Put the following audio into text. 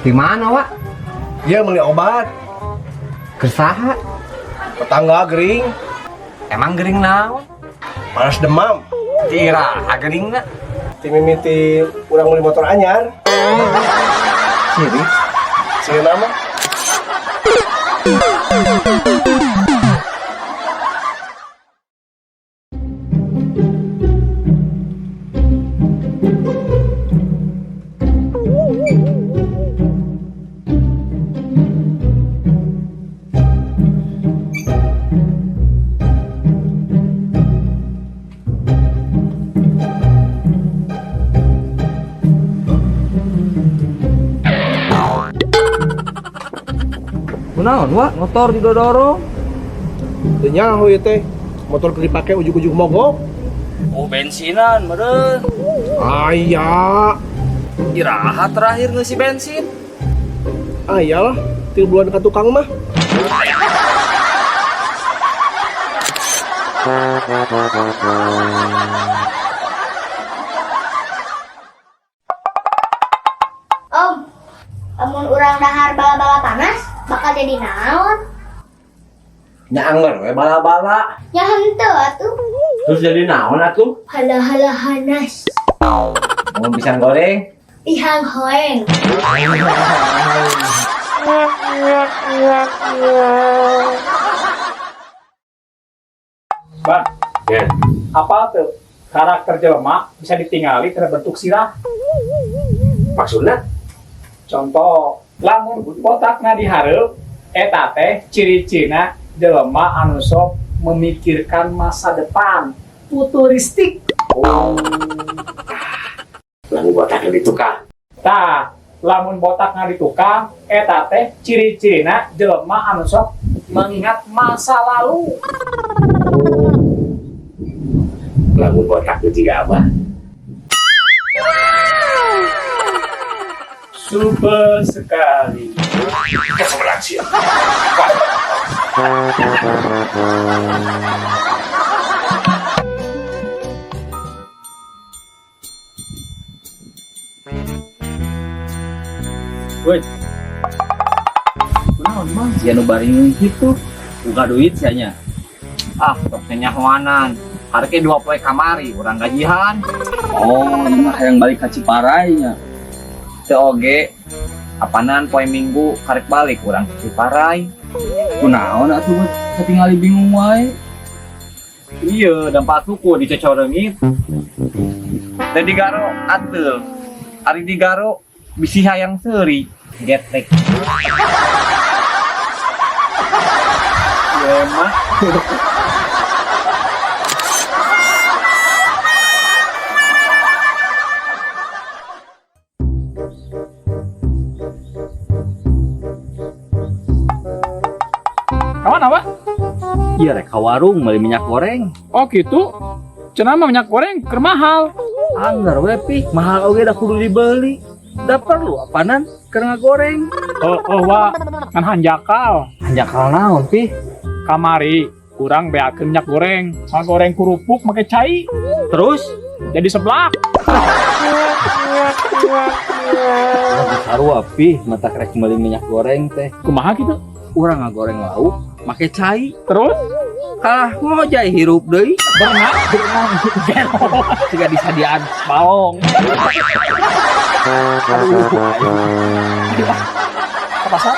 Di mana, Wak? Dia beli obat. Keur saha? Tetangga gering. Emang gering naon? Panas demam. Ti iraha geringna? Ti mimiti urang beli motor anyar. Ciri. Sieun nama. Kunaon, Wak? Motor didodorong. Teu nyaho ieu teh. Motor keur dipake ujug-ujug mogok. Oh, bensinan meureun. Aya. Iraha terakhir ngeusi bensin. Aya lah, 3 bulan ka tukang mah. Om, lamun urang dahar bala-bala panas, bakal jadi naon? Nya angger we bala-bala. Ya henteu atuh. Terus jadi naon atuh? Hala-hala hanas. Mun pisang goreng. Ihang hoeng. Bang, Ya. apa tuh karakter jelema bisa ditinggali terbentuk sirah? Maksudnya? Contoh, lamun botakna dihareup, eta teh ciri-cirina jelema anu sok memikirkan masa depan, futuristik. Oh. Lamun botakna di tukang. Tah, lamun botakna di tukang, eta teh ciri-cirina jelema anu sok mengingat masa lalu. Lamun botakna jiga apa? Super sekali. Kesebelah sih. Woi. Kunaon mang sia nu baring kitu? Buka duit sia nya. Ah, tok teh nyahoanan. Harke 2 poe kamari urang gajihan. Oh, ieu mah hayang balik ka Ciparai nya. Teu oge. Apanan poe Minggu karek balik urang ke Ciparai. Kunaon atuh katingali bingung wae. Iya, dampak suku dicocoreungit. Teh digaro ateul. Ari digaro bisi hayang seuri. Getek. Ieu mah. Kawan apa? Iya rek ka warung meuli minyak goreng. Oh gitu. Cenah mah minyak goreng keur mahal. Anggar we pi, mahal oge da kudu dibeli. Da perlu apanan keur ngagoreng. Oh, oh wa, kan hanjakal. Hanjakal naon pi? Kamari kurang beakeun minyak goreng. Ngagoreng kerupuk make cai. Terus jadi seblak. Sarua pi, mata rek meuli minyak goreng teh. Kumaha gitu? Urang ngagoreng lauk make cai. Terus kalah ngojay hirup deui. Berenang, berenang. Gelo. Siga disadian balong. Aduh, aing. Ke pasar?